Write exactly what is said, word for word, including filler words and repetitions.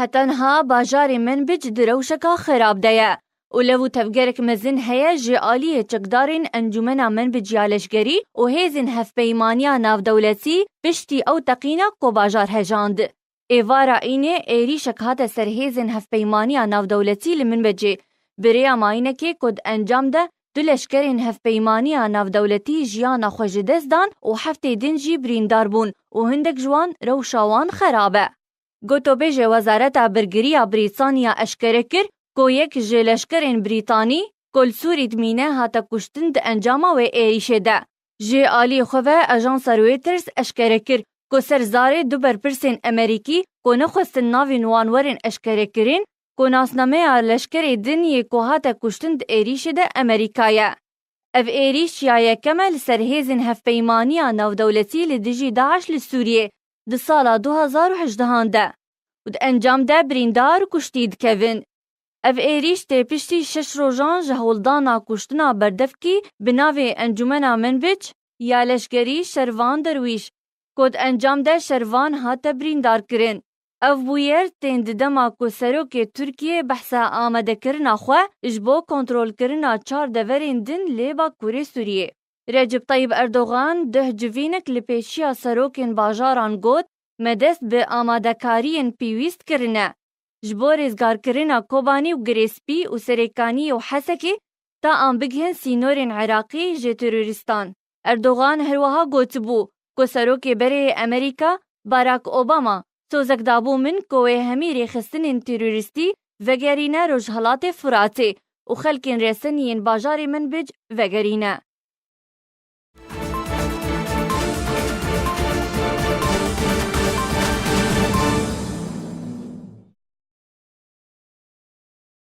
Heta niha bajarê Minbic di rewşeka xerab de ye û lev û tevgerek mezin heye ji aliyê çekdarên Encûmena Minbic ya Leşkerî û hêzên Hevpeymaniya Navdewletî piştî ew teqîna ku bajar hejand. Êvara înê êrîşek hate ser hêzên Hevpeymaniya Navdewletî li Minbicê. Bi rêya mayînekê ku di encam de du leşkerên Hevpeymaniya Navdewletî jiyana xwe ji dest dan û heftê din jî birîndar bûn û hindek ji wan rewşa wan xerab e. Gotobêjê Wezareta Birgiriya Brîtaniya eşkere kir ku yek ji leşkerên Brîtanî ku li Sûrî dimîne hate kuştin di encama wê êrîşê de. Ji aliyê xwe ve Ajansa Reuters eşkere kir ku ser zarê du berpirsên Amerîkî ku nexwestin navên wan werin eşkerekirin, ku nasnameya leşkerê din yê ku hate kuştin di êrîşê de Amerîka ye. Ev êrîş ya yekem e li ser hêzên Hevpeymaniya Navdewletî li dijî DAIŞ li Sûriyê di sala du hazar û hejdehan de û di encam de birîndar û kuştî dikevin. Ev êrîş tê piştî şeş rojan ji hewldana kuştina berdevkî bi navê Encûmena Minbic ya Leşkerî Şervan Derwîş, ku di encam de Şervan hate birîndarkirin. Ev bûyer tên di dema ku serokê Tirkiyê behsa amadekirina xwe ji bo kontrolkirina çar deverên din lê Bakurê Sûriyê. Recep Tayyip Erdogan duh civînek li pêşiya serokên bajaran got, me dest bi amadekariyên pêwîst kirine ji bo rêzgarkirina Kobanî û Girê Spî û Serêkaniyê û Hesekê ta an bigihin sînorên Iraqê ji terorîstan. Erdogan her wiha gotibû ku serokê berê yê Amerîka Barack Obama sozek dabû min ku wê hemî rêxistinên terorîstî vegerîne Rojhelatê Firatê û xelkên resnî yên bajarê Minbic vegerîne.